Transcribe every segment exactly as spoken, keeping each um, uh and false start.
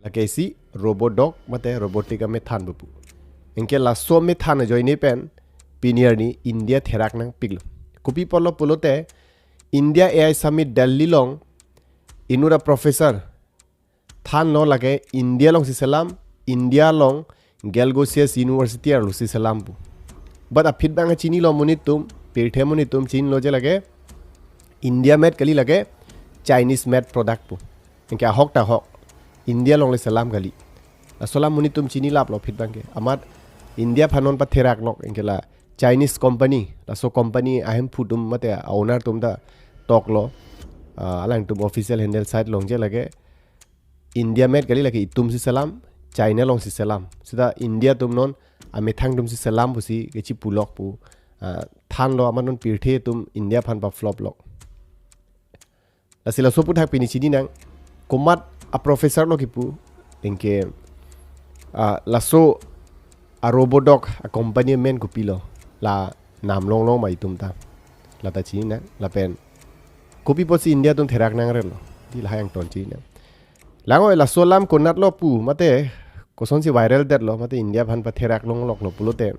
Lake isi Robodoc mate robotic amethan pu. Anke laso amethan ajoine pen pini arni India therak nangpiklo. Kopi apotlo pulote India A I Summit Delhi along inut a-professor thanlo lake India alongsi selam, India along Galgosias University arlosi selam pu. But aphi abang chinilo monit atum, pirthe monit atum chinilo je lake India made kali, lake Chinese made product pu. Anke ahok ta ahok, India alongle selam kali. Laso alam monit atum chinilaplo aphi abang ke. Amat India aphan non patherak nok, anke la Chinese company, laso company ahemphu atum mate a-owner atum ta toklo. Ah, alangtum official handle site along je lake India made kali, lake itumsi selam, China alongsi selam. Seta India atum non amethang atumsi selam pusi kechipulok pu. Ah, thanlo amat non pirthe atum India aphan pa-flop lok. Lasi laso aphuthak pini chininang, komat a-professor lo kipu, anke, ah, laso a-Robodoc a-company amen kopilo, la nam longlong ma itum ta. Lata chininang, lapen kopi apotsi India atum therak nangrelo, di lahai angton chininang. Lang oi, laso alam konatlo pu mate kosonsi viral detlo mate India aphan patherak longloklo pulote,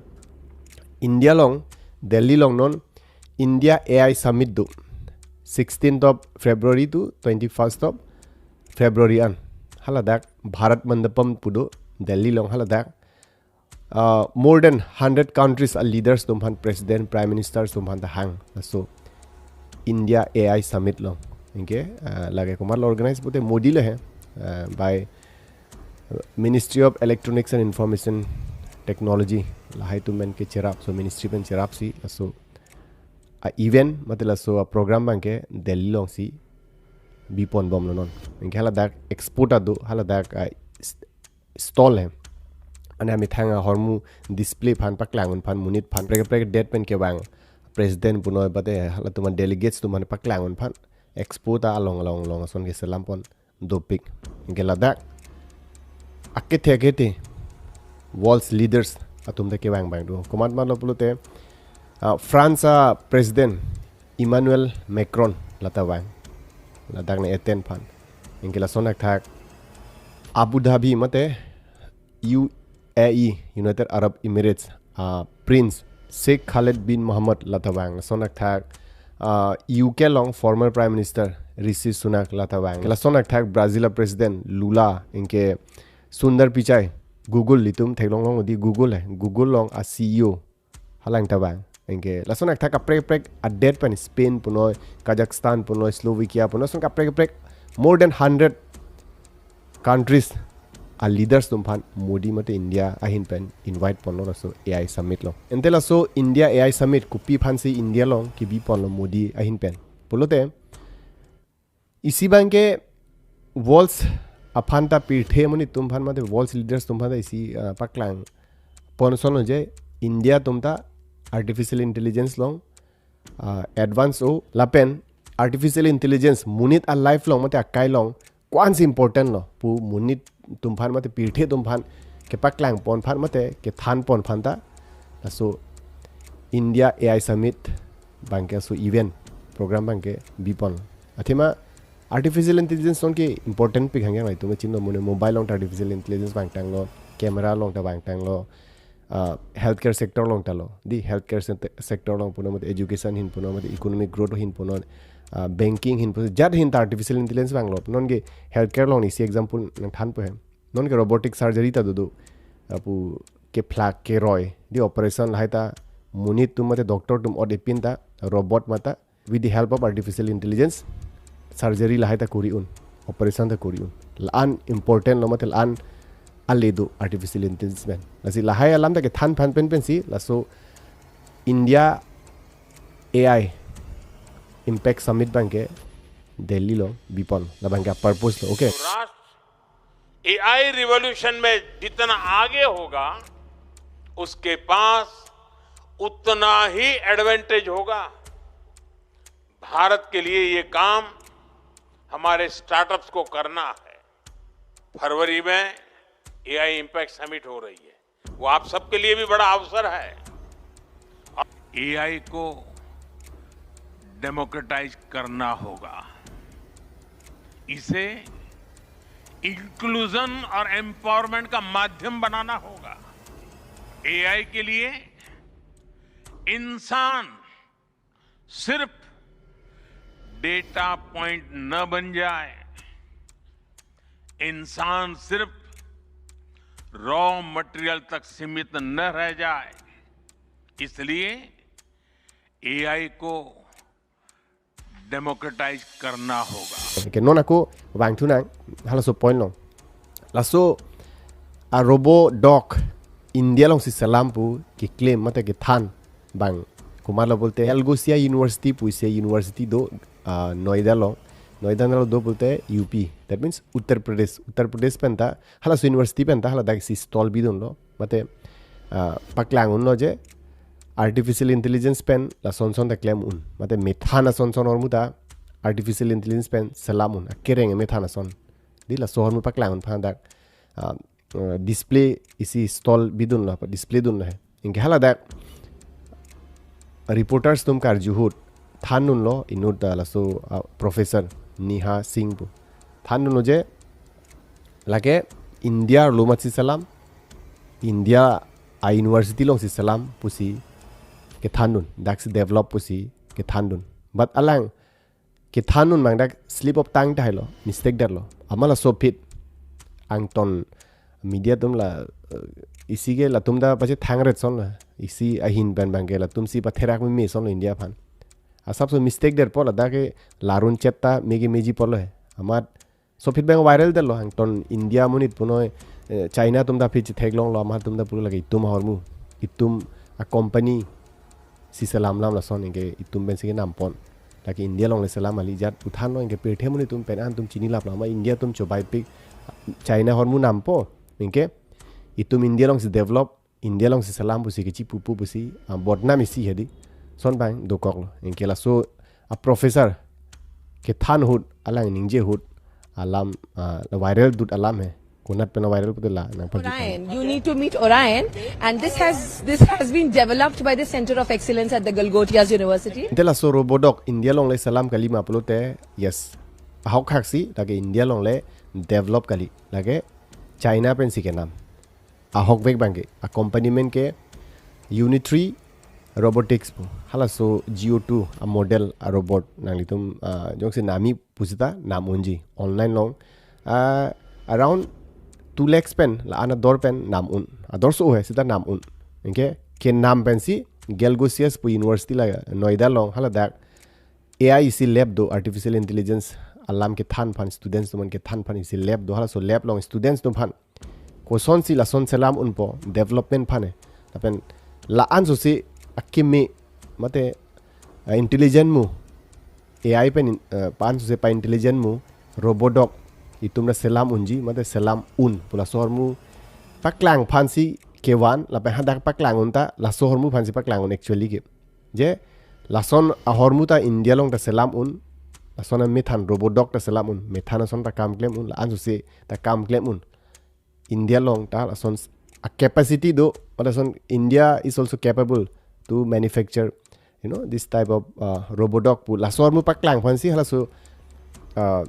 India along, Delhi along non India A I Summit do, sixteenth of February to twenty-first of February an. Haladak Bharat Mandapam pu do, Delhi along haladak, uh, more than hundred countries a-leaders atum aphan, president, prime minister atum aphan ta hang laso India A I Summit along. Anke, uh, lake komatlo organize pute Modi lo he, uh, by Ministry of Electronics and Information Technology, lahai atum pen kecherap, laso ministry pen cherapsi laso a-event mate laso a-program abang ke Delhi alongsi bipon bomlo non. Anke haladak expo ta do, haladak a-stall he. Ane amethang ahormu display aphan paklang un aphan, monit aphan kaprek kaprek adet pen kevang, president punoi mate halatum a-delegates atum aphan paklang un aphan expo ta along along along ason ke selam pon dopik. Anke ladak akethe akethe world's leaders atum ta kevang abang do. Komat matlo pulote, ah, France a-president Emmanuel Macron lata vang, ladak ne Athens aphan. Anke lason athak Abu Dhabi mate U A E, United Arab Emirates, ah, Prince Sheikh Khaled bin Mohammed lata vang. Lason athak, ah, U K along former Prime Minister Rishi Sunak lata vang. Lason athak Brazil a-president Lula, anke Sundar Pichai, Google, itum theklonglong di, Google he, Google along a-C E O, halang ta vang. Anke lason athak kaprek kaprek adet pen, Spain punoi, Kazakhstan punoi, Slovakia punoi, lason kaprek kaprek more than hundred countries a-leaders atum aphan Modi mate India ahin pen invite ponlo laso A I Summit along. Ante laso India A I Summit kopi aphansi India along kebi ponlo Modi ahin pen pulote, isi abang ke worlds aphan ta, pirthe monit atum aphan mate worlds leaders atum aphan ta isi, ah, paklang pon ason lo je India atum ta artificial intelligence along, ah, advance o, lapen artificial intelligence monit a-life along mate akai along ko-ansi important lo pu monit atum aphan mate pirthe atum aphan kepaklang pon aphan mate kethan pon aphan ta laso India A I Summit abang ke, laso event program abang ke bipon. Athema artificial intelligence non ke important pik hangke nang itum chinilo, mane mobile along ta artificial intelligence vangtanglo, camera along ta vangtanglo, ah, healthcare sector along ta lo. Di healthcare sect-, sector along punon mate education ahin punon mate economic growth ahin punon, ah, banking ahin punon, jat ahin ta artificial intelligence vanglo. Non ke healthcare along isi example nangthanpo he. Non ke robotic surgery ta dodo. Lapu kephlak keroi, di operation lahai ta monit atum mate doctor atum ot-e pin ta robot mate with the help of artificial intelligence surgery lahai ta kori un, operation ta kori un. La-an important lo mate la-an ale do artificial intelligence pen. Lasi lahai alam ta kethan aphan pen pensi laso India A I Impact Summit abang ke Delhi along bipon, labang ke purpose lo. Okay. राष्ट्र AI revolution में जितना आगे होगा, उसके पास उतना ही एडवांटेज होगा। भारत के लिए ये काम हमारे स्टार्टअप्स को करना है। फरवरी में एआई इम्पैक्ट समिट हो रही है, वो आप सबके लिए भी बड़ा अवसर है। एआई को डेमोक्रेटाइज करना होगा, इसे इंक्लूजन और एम्पावरमेंट का माध्यम बनाना होगा। एआई के लिए इंसान सिर्फ डेटा पॉइंट न बन जाए, इंसान सिर्फ रॉ मटेरियल तक सीमित न रह जाए, इसलिए एआई को डेमोक्रेटाइज करना होगा। Ke non ako vangthu nang, halaso point long. Laso a robo doc India alongsi selam pu keclaim mate kethan abang komatlo pulote Galgosia University pusi university do, ah, Noida along. Noida along do pulote U P. That means Uttar Pradesh. Uttar Pradesh pen ta halaso university pen ta haladak si stall bidunlo. Mate, ah, paklang unlo je artificial intelligence pen lason son ta klem un. Mate methan ason son ahormu ta artificial intelligence pen selam un. Akereng methan ason. Di laso ahormu paklang un aphan dak, ah, eh, display isi stall bidunlo, display dunlo he. Anke haladak reporters atum karju ahut than dunlo inut, ah, laso, ah, professor Neha Singh pu. Than dunlo je lake India arlo amatsi selam, India a university alongsi selam pusi kethan dun, daksi develop pusi kethan dun. But alang kethan dun abang dak slip of tongue tahai lo, mistake det lo. Amat laso aphi angton media atum la, eh, isi ke latum ta pachethang ret son la. Isi ahin pen abang ke latumsi patherak meme son lo India aphan. Asapso mistake det po, ladak ke larun chet ta mege meji pulo he. Amat laso aphi abang viral detlo, angton India amonit punoi, eh, China atum ta aphi chetheklonglo, amat atum ta pulo lake itum ahormu, itum a company si selam lam lason, anke itum pensi kenam pon. Lake India along le selam kali jat puthanlo, anke pirthe amonit atum pen an atum chinilaplo, amat India atum chobaipik China ahormu nampo, anke itum India alongsi develop, India alongsi selam pusi kechipupu pusi, ah, bodnam isi he di. Lason abang dokoklo. Anke laso a professor kethan ahut, alang ningje ahut alam, ah, viral dut alam he. Konat pen viral pulote la nangpagi. Orion. You need to meet Orion, and this has this has been developed by the Center of Excellence at the Galgottias University. Ante laso robo doc India along le selam kali ma pulote, yes. Ahok haksi lake India along le develop kali. Lake China pensi kenam. Ahokvek abang ke, a company amen ke Unitree Robotics pu. Halaso G O two a model a robot nanglitum, ah, jongsi namji pu seta nam unji. Online along, ah, around two lakhs pen, la-an ador pen nam un. Ador so he seta nam un. Anke kenam pensi Galgosias pu university la Noida along haladak A I isi lab do, artificial intelligence alam kethan aphan, students atum aphan kethan aphan isi lab do, halaso lab along students atum aphan kosonsi lason selam unpo, development aphan he. Lapen la-an sosi akimi mate, ah, intelligent mu, A I pen, eh, pen sosi pa-intelligent mu, robo doc itum ta selam unji mate selam un pu laso ahormu paklang aphansi kevan, lapen hadak paklang un ta laso ahormu aphansi paklang un actually ke. Je lason ahormu ta India along ta selam un, lason amethan robo doc ta selam un, methan ason ta kam klem un, la-an sosi ta kam klem un. India along ta lason a capacity do, lason India is also capable to manufacture, you know, this type of, uh, robo doc pu. Laso ahormu paklang aphansi halaso, uh,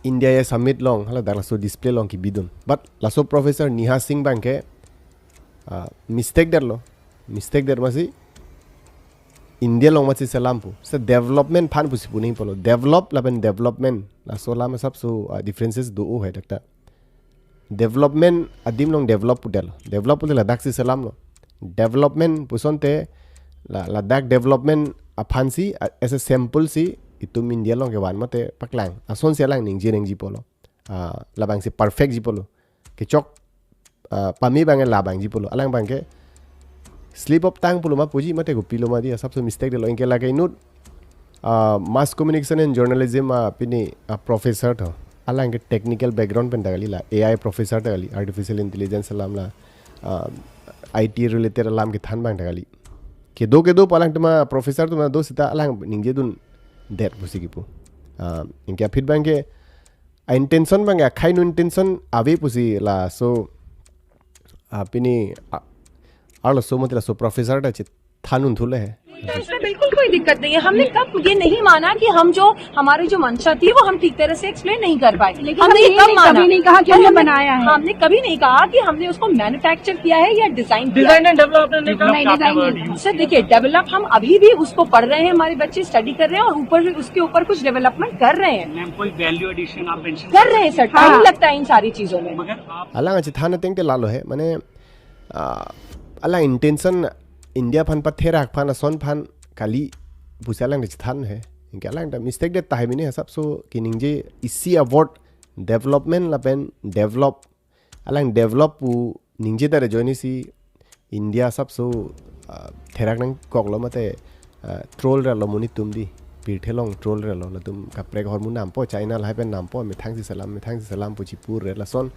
India a summit along haladak laso display along kebidun. But laso Professor Neha Singh abang ke, ah, mistake detlo. Mistake det amatsi India along amatsi selam pu. Se development aphan pusi pu nangji pulo. Develop lapen development, laso alam asapso, ah, differences do o he dak ta. Development adim along develop pu detlo. Develop pulote ladaksi selamlo. Development puson te la, ladak development aphansi, ah, as a sample si itum India along kevan mate paklang asonsi alang ningje nangji pulo. Ah, labangsi perfect ji pulo. Kechok, ah, pame abang la abang ji pulo. Alang abang ke slip of tongue pulo ma puji mate kopilo ma di asapso mistake detlo. Anke lake inut, ah, mass communication and journalism, ah, pini, ah, professor tho. Alang ke technical background pen ta kali, la A I professor ta kali, artificial intelligence alam, la, ah, I T related alam kethan abang ta kali. Kedo kedo pu alangtum a professor atum do seta alang ningje dundet pusi kipu. Ah, anke aphi abang ke a intention abang ke, akhai nu intention ave pusi laso, ah, pini, ah, arloso mate laso professor ta chethan un thu le he. इसमें बिल्कुल कोई दिक्कत नहीं है। हमने कब ये नहीं माना कि हम जो, हमारी जो मंशा थी, वो हम ठीक तरह से एक्सप्लेन नहीं कर पाए। लेकिन हमने हमने ये ये कब कभी माना? नहीं कहा कि हमने हमने- बनाया है। हमने कभी नहीं कहा कि हमने उसको मैन्युफैक्चर किया है या डिजाइन किया है। डिजाइन एंड डेवलप आपने नहीं कहा। नहीं, डिजाइन नहीं। सर, देखिए, डेवलप हम अभी भी उसको पढ़ रहे हैं, हमारे बच्चे स्टडी कर रहे हैं और ऊपर भी, उसके ऊपर कुछ डेवलपमेंट कर रहे हैं। मैम, कोई वैल्यू एडिशन आप मेंशन कर रहे हैं सर, टाइम हाँ। लगता है इन सारी चीजों में। मगर आप Alang achethan ateng te lalo he, mane, ah, alang intention India aphan patherak aphan, ason aphan kali pusi alang achethan he. Anke alang ta mistake det tahai mene hisap so, keningje isi a word development lapen develop. Alang develop pu ningje ta rejoini si India hisap so, ah, therak nangkoklo mate, ah, troll relo monit atum di. Pirthe along troll relo, latum kaprek ahormu nampo, China lahai pen nampo, methang si selam, methang si selam pu chipur re lason,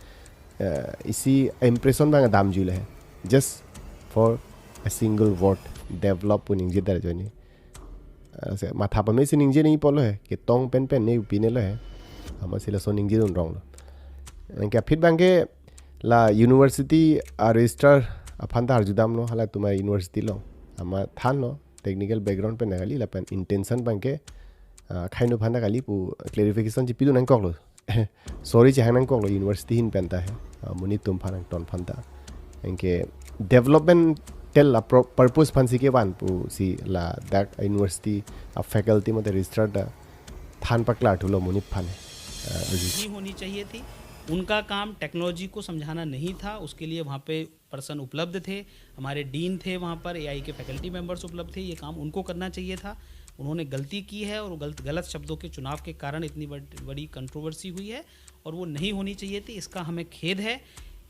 ah, isi impression abang damjuilo he. Just for a single word, develop pu ningje ta rejoini. Ah, se matha pame si ningje nangji apotlo he, ketong pen pen ne pine lo he. Amatsi laso ningjedun ronglo. Anke aphi abangke la university a registrar aphan ta arjudamlo, halatum a university along. Amat thanlo, technical background pen kali, lapen intention abangke, ah, khei-no aphan ta kali pu clarification chipidun nangkoklo. Sorry chehang nangkoklo university ahin pen ta he. Ah, monit atum aphan, angton aphan ta. Anke developmental a pro-, purpose aphan si kevan pusi ladak university a faculty mate registrar ta than paklarthulo monit aphan he. Ah, नहीं होनी चाहिए थी। उनका काम टेक्नोलॉजी को समझाना नहीं था, उसके लिए वहाँ पे पर्सन उपलब्ध थे, हमारे डीन थे, वहाँ पर एआई के फैकल्टी मेंबर्स उपलब्ध थे। ये काम उनको करना चाहिए था। उन्होंने गलती की है और गलत गलत शब्दों के चुनाव के कारण इतनी बड़- बड़ी कंट्रोवर्सी हुई है और वो नहीं होनी चाहिए थी। इसका हमें खेद है।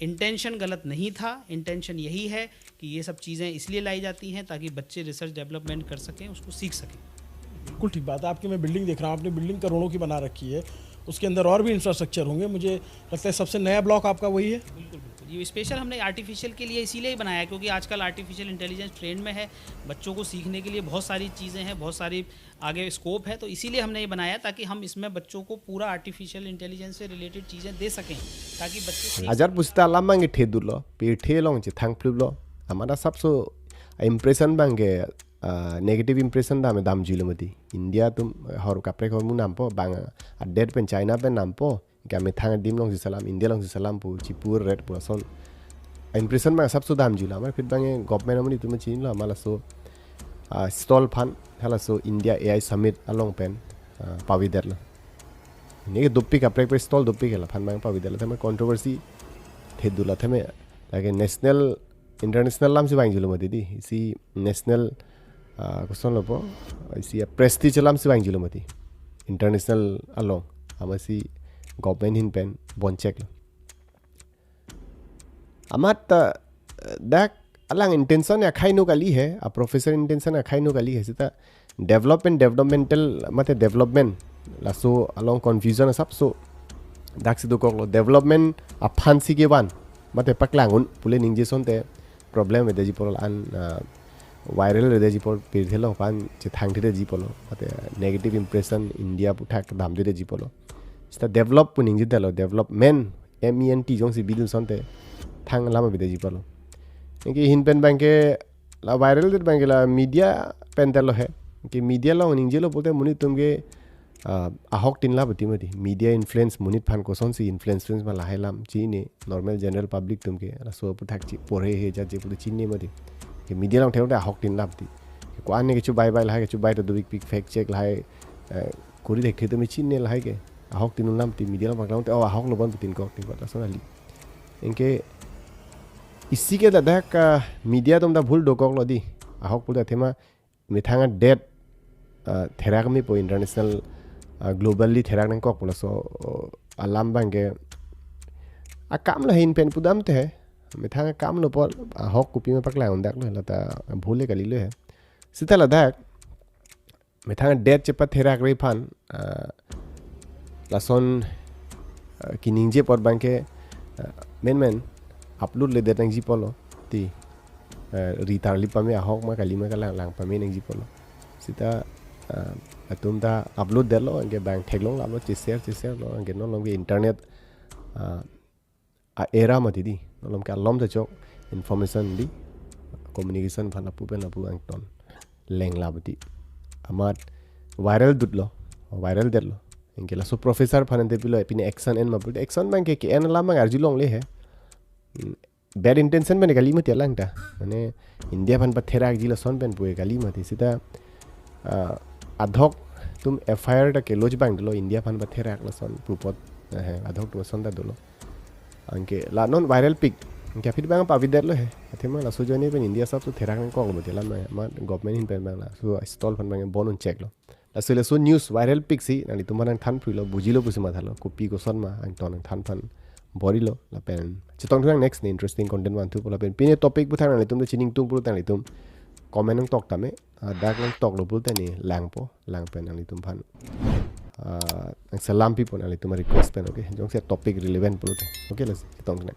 इंटेंशन गलत नहीं था। इंटेंशन यही है कि ये सब चीज़ें इसलिए लाई जाती हैं ताकि बच्चे रिसर्च डेवलपमेंट कर सकें, उसको सीख सकें। बिल्कुल ठीक बात है। आपकी मैं बिल्डिंग देख रहा हूँ, आपने बिल्डिंग करोड़ों की बना रखी है, उसके अंदर और भी इंफ्रास्ट्रक्चर होंगे। मुझे लगता है सबसे नया ब्लॉक आपका वही है। बिल्कुल, बिल्कुल। ये स्पेशल हमने आर्टिफिशियल के लिए इसीलिए ही बनाया, क्योंकि आजकल आर्टिफिशियल इंटेलिजेंस ट्रेंड में है। बच्चों को सीखने के लिए बहुत सारी चीज़ें हैं, बहुत सारी आगे स्कोप है, तो इसीलिए हमने ये बनाया ताकि हम इसमें बच्चों को पूरा आर्टिफिशियल इंटेलिजेंस से रिलेटेड चीज़ें दे सकें, ताकि बच्चे सीख Ajar pusita alam abangke thedurlo, pirthe along chethang pluplo. Amat hisap so impression abangke, ah, negative impression dam damjuilo mati. India atum ahor kaprek ahormu nampo, bang adet pen China pen nampo, anke methang adim along si selam, India along si selam pu chipur ret pu lason impression abang hisap so damjuilo. Amat aphi abangke government amonit atum chinilo, amat laso, ah, stall aphan halaso India A I Summit along pen, ah, pavedetlo. Neke dopik kaprek kaprek stall dopik ke, laphan abang pavedetlo, athema controversy thedurlo, athema lake national, international alam si vangjuilo mati di. Isi national, ah, kosonlo po, isi a prestige alam si vangjuilo mati. International along, amatsi government ahin pen boncheklo. Amat, ah, dak alang intention akhai-no kali he, a professor intention akhai-no kali he, seta development, developmental mate development, laso along confusion hisap so. Daksi dokoklo, development aphan si kevan mate paklang un pule ningje asonte problem avedeji apot an, ah, viral avedeji apot pirthe along aphan chethangthedeji apotlo, mate negative impression India aphuthak damdedeji apotlo. Seta develop pu ningjedetlo, development, M E N T jongsi bidun asonte thang alam avedeji apotlo. Anke ahin pen abangke la viral det abangke la media pen detlo he. Anke media along ningjelo pulote monit atum ke, ah, ahok tin lap ti mati. Media influence, monit aphan kosonsi influence, influence ma lahai alam chinine, normal general public atum ke laso aphuthak chi porhe he jat je pulote chinine mati. Ke media along theklong te ahok tin lap ti. Ko-an ne kecho bai bai lahai, kecho bai ta dopikpik, fact check lahai, eh, kori thekthe atum chinine lahai ke. Ahok tin un lap ti, media along paklangte, oh, ahoklo bon pu tin kok tin kok lason kali. Anke isi ke ladak, ah, media atum ta bhul dokoklo di. Ahok pulote athema methang adet, ah, therak mepo, international, ah, globally therak nangkokpo, laso, oh, alam abangke akam lo he, ahin pen pudamte he. Methang akam lo apot ahok kopima paklang un detlo, lata bhul le kalilo he. Seta ladak methang adet chepatherakre aphan, ah, lason, ah, keningje apot abangke, ah, menmen upload ledet nangji apotlo ti, ah, ri tarli pame, ahok ma kali ma kalang lang pame nangji apotlo. Seta, ah, atum ta upload detlo, anke bang theklong laplo, che-share che-share lo, anke non along ke internet, ah, a era mati di, non along ke alom ta chok information di, communication aphan lapu pen lapu angton. lengla budi. Amat viral dutlo, viral detlo. Anke laso professor aphan ante pilo, pine action en ma pulote, action abang ke, ke-en alam abang arjulongle he. Hmm, bad intention pen kali mati alang ta. Mane India aphan patherakji lason pen pu kali mati seta, ah, ad hoc atum F I R ta ke lodge abang dolo, India aphan patherak lason pupot. Eh, ad hoc atum lason ta dolo. Anke la non viral pik. Anke aphi abang pavidetlo he. Athema laso ajoine pen India asap so therak nangkoklo mati alam ma, ma government ahin pen abang laso stall aphan abang bon un cheklo. Laso laso news viral pik si nanglitum aphan nangthan phruilo, bujilo pusi mathalo, kopi koson ma angton nangthan aphan borilo. Lapen chetongthu nang next ne interesting content vanthupo. Lapen pine topic puthot nanglitum ta chiningtung pulote nanglitum comment nangtok tame, ah, dak nangtoklo pulote ne langpo, lang pen nanglitum aphan, ah, nangselam pipo nanglitum request pen, okay? Jongsi topic relevant pulote. Okay, lasi chetongthu nang.